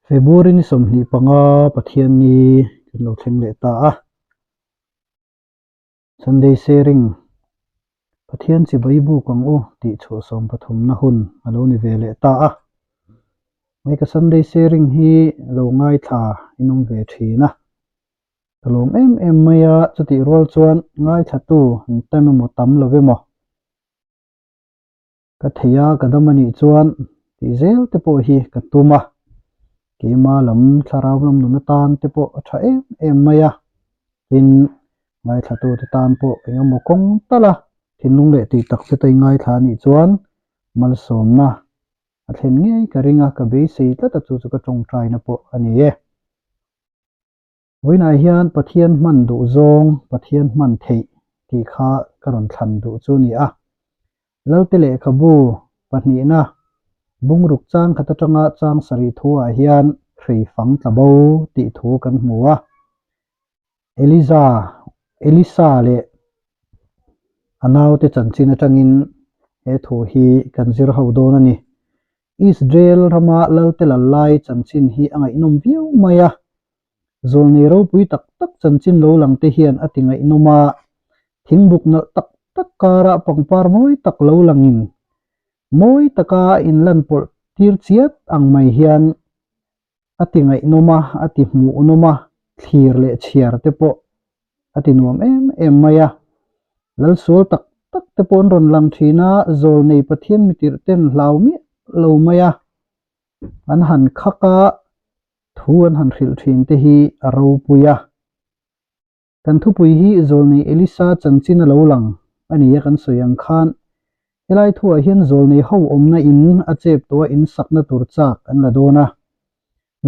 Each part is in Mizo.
February ni 25 Pathianni kan lo thleng leh ta a. Sunday Sharing, Pathian chibai buk ang u tih chhuah sawmpathumna hun a lo ni ve leh ta a. Hei ka Sunday Sharing hi lo ngaithla in awm ve thin a. Ka lawm em em mai a, chutih rual chuan ngaithlatu an tam emaw tam lo emaw ka thei a, ka dam a nih chuan tih zel te pawh hi ka tum a, keima lam thlarau lam nun atan te pawh a tha em em mai a, tin ngaithlatu te tan pawh eng emaw kawng tal a thinlung leh tih tak zeta i ngaithla a nih chuan malsawmna a thlen ngei ka ring a, ka beisei tlat a chu chu ka tawngtaina pawh a ni e. Vawiinah hian Pathian hman duh zawng, Pathian hman theih tih kha ka rawn thlan duh chu ni a. Lalte lehkhabu pahnihna bungruk chang khat atanga chang sarih thuah hian hrei fang tla bo tih thu kan hmu a. Eliza, Elisa leh a naute chanchin atangin he thu hi kan zir ho dawn a ni. Israel rama Lalte Lallai chanchin hi a ngaihnawm viau mai a, zawlnei ropui tak tak chanchin lo lang te hian a ti ngaihnawm a, thingbuk nalh tak tak karah pangpar mawi tak lo langin mawi taka a inlan pawlh tir chiat ang mai hian a ti ngaihnawm a, a ti hmuhnawm a, thlir leh chhiar te pawh a ti nuam em em mai a. Lalsual tak tak te pawh an rawn lang thin a, zawlnei Pathian mitirh ten hlau miah lo mai a, an han khak a, thu an han hrilh thin te hi a ropui a. Kan thupui hi zawlnei Elisa chanchin a lo lang a ni a kan sawi ang khan helai thuah hian zawlnei ho awmna in a chep tawh a in sakna tur chak an la dawn a.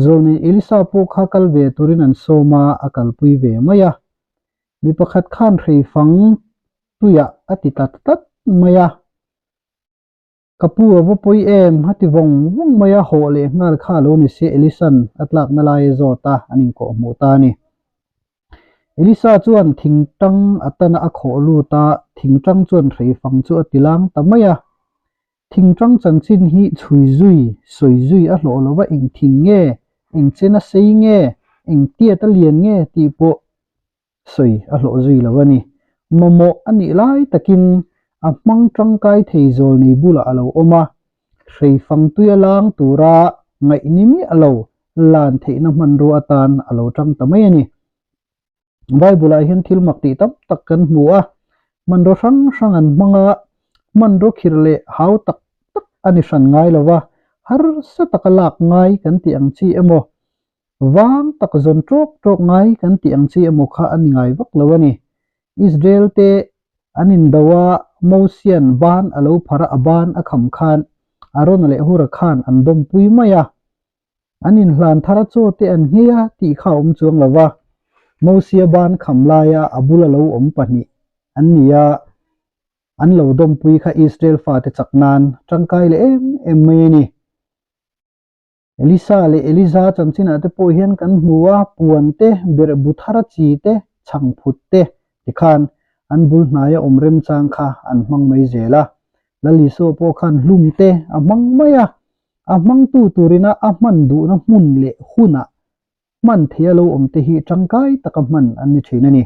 Zawlnei Elisa pawh kha kal ve turin an sawm a, a kalpui ve mai a. Mi pakhat khan hreifang tuiah a ti tlat tlat mai a. Ka pu a va pawi em? A ti vawng vawng mai a, hawh leh nghal kha a lo ni si, Elisa'n a tlakna lai a zawt a, an inkawh hmuh ta a ni. Elisa chuan thingtang a tan a khawh lut a, thingtang chuan hreifang chu a ti lang ta mai a. Thingtang chanchin hi chhui zui, sawi zui a hlawh lo va, eng thing nge, eng chen a sei nge, eng tiat a lian nge tih pawh sawi a hlawh zui lo a ni. Mamawh a nih lai takin a hmang tangkai thei zawl nei bulah a lo awm a, hreifang tuia lang tura ngaih ni miah lo lan theihna hmanrua atan a lo tang ta mai a ni. Bible-ah hian thil mak tih tam tak kan hmu a, hmanraw hrang hrang an hmang a, hmanraw khirh leh hau tak tak a ni hran ngai lo va, harsa taka lak ngai kan tih ang chi emaw Vang tak zawn tawk tawk ngai kan tih ang chi emaw kha a ni ngai vak lo a ni. Israel te an indo a, Mosian ban a lo phar a, a ban a kham khan Arona leh Hura khan an dawmpui mai a. An inhlan thar a chaw te an nghei a tih kha a awm chuang lo va. Mosia ban kham laia a bula lo awm pahnih an ni a, an lo dawmpui kha Israel fate chak nan tangkai leh em em mai a ni. Elisa leh Eliza chanchinah te pawh hian kan hmu a, puan te, berh bu thar chi te, chhang phut te tikhan an bul hnaia awm remchang kha an hmang mai zel a. Lal Isua pawh khan hlum te a hmang mai a, a hmangtu turina a hman duhna hmun leh hunah hman theia lo awm te hi tangkai taka hman an ni thin a ni.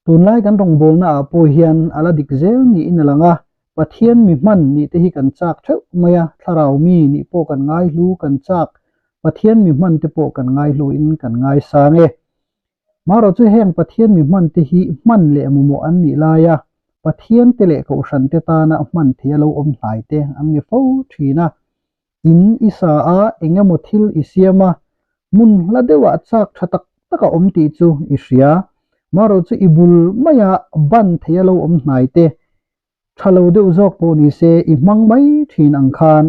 Tunlai kan rawngbawlna ah pawh hian a la dik zel niin a lang a, Pathian mi hman nih te hi kan chak theuh mai a, thlarau mi nih pawh kan ngaihlu kan chak, Pathian mi hman te pawh kan ngaihlu in kan ngaisang e. Marawh chu heng Pathian mi hman te hi hman leh mamawh an nih lai a, Pathian te leh Kohhran te tana hman theih a lo awm hlai te an ni fo thin a. In i sa a, eng emaw thil i siam a, hmun hla deuhah chak tha tak tak a awm tih chu i hria. Marawh chu i bul maia ban theih a lo awm hnai te, tha lo deuh zawk pawh ni se i hmang mai thin ang khan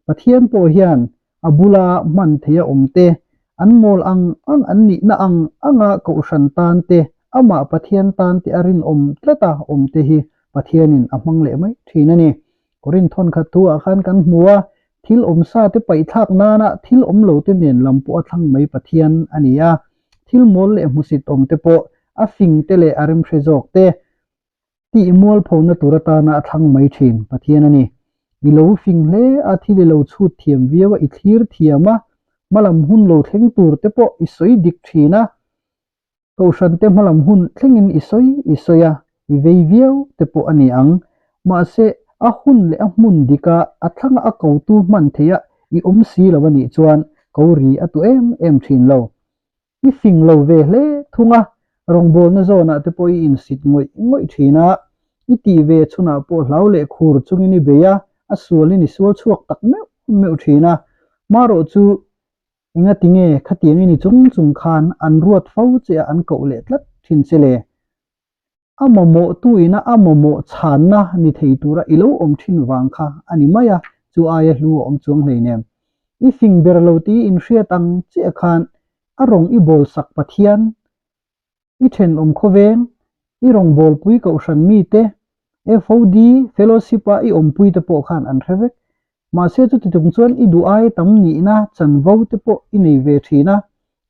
Pathian pawh hian a bula hman theih a awm te, an mawl ang ang an nihna ang anga kohhran tan te, amah Pathian tan te a rinawm tlata awm te hi Pathianin a hmang leh mai thin a ni. Korin thawnkhat thu ah khan kan hmu a, thil awm sa te paihthlak nana thil awm lo te nen lam pawh a thlang mai Pathian a ni a, thil mawl leh hmusit awm te pawh a fing te leh a remhre zawk te tih mualphona tur atana a thlang mai thin Pathian a ni. I lo fing hle a, thil i lo chhut thiam viau a, i thlir thiam a, Hmalam hun lo thleng tur te pawh i sawi dik thin a, Kohhran te hmalam hun thlengin i sawi i sawi a, i vei viau te pawh a ni ang. Mahse, a hun leh a hmun dika a thlanga a kotu hman theih a i awm si lo a nih chuan ko ri a tu em em thin lo. I fing lo ve hle thung a, rawngbawlna zawnah te pawh i insit ngawih ngawih thin a, i tih ve chhunah pawh hlau leh khur chungin i bei a, a sualin i sual chhuak tak meuh meuh thin a. Marawh chu Engati nge khatiang i ni chung chung khan an ruat fo che a an koh leh tlat thin che le? A mamawh tu ina a mamawh chhanna ni thei tura i lo awm thin vang kha a ni mai a, chu aia hlu a awm chuang hleinem. I fing ber lo tih i inhriat ang chiah khan a rawng i bawl sak Pathian I thenawm khawveng, i rawngbawlpui kohhran mite, FOD, Fellowship-a i awmpuite pawh khan an hre vek. Mahse chuti tum chuan i duh ai tam nihna chanvo te pawh i nei ve thin a,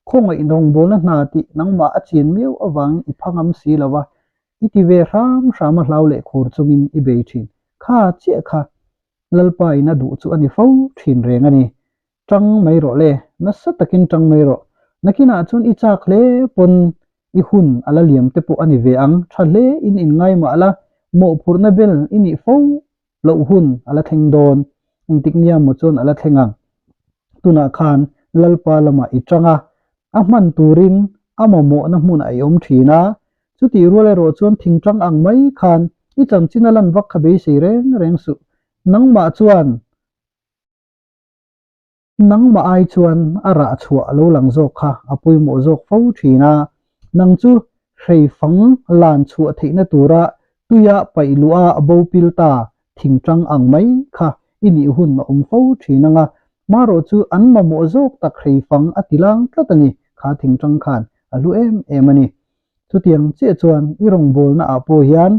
khawngaih rawngbawlna hna tih nangmah a chian miau avangin i pha ngam si lo va, i ti ve hram hram a hlau leh khur chungin i bei thin. Kha chiah kha Lalpa in a duh chu a ni fo thin reng a ni. Tang mai rawh le, nasa takin tang mai rawh. Nakinah chuan i chak hle pawn i hun a la liam te pawh a ni ve ang, tha hle in inngai mah la, mawhphurhna bel i nih fo loh hun a la thleng dawn, engtik nia maw chuan a la thleng ang. Tunah khan Lalpa lamah i tang a, a hman turin a mamawhna hmunah i awm thin a, chutih rual erawh chuan thingtang ang mai khan i chanchin a lan vak kha beisei reng reng suh. Nangmah chuan Nangmah ai chuan a rah chhuah lo lang zawk kha a pawimawh zawk fo thin a, nang chu hreifang lan chhuah theihna tura tuia paih luh a bo pil ta thingtang ang mai kha i nih hun a awm fo thin ang a, marawh chu an mamawh zawk tak hreifang a ti lang tlat a ni, kha thingtang khan a hlu em em a ni. Chutiang chiah chuan i rawngbawlna ah pawh hian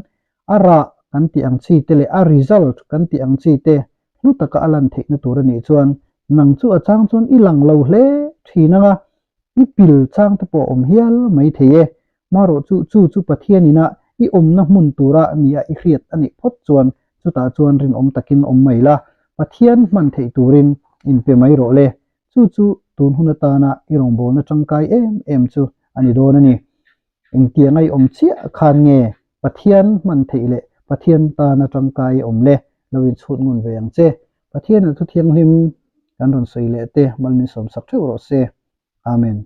A rah kan tih ang chi te leh a result kan tih ang chi te hlu taka a lan theihna tur a nih chuan nang chu a chang chuan i lang lo hle thin ang a, i pil chang te pawh a awm hial mai thei e. Marawh chu chu chu Pathian ina i awmna hmun tura nia i hriat a nih phawt chuan chutah chuan rinawm takin awm mai la, Pathian hman theih turin inpe mai rawh le. Chu chu tun hun atana i rawngbawlna tangkai em em chu a ni dawn a ni. Engtiang a i awm chiah khan nge Pathian hman theih leh Pathian tana tangkai i awm le? Lo inchhut ngun ve ang che. Pathian a thu thianghlim kan rawn sawi leh te mal min sawmsak theuh rawh se. Amen.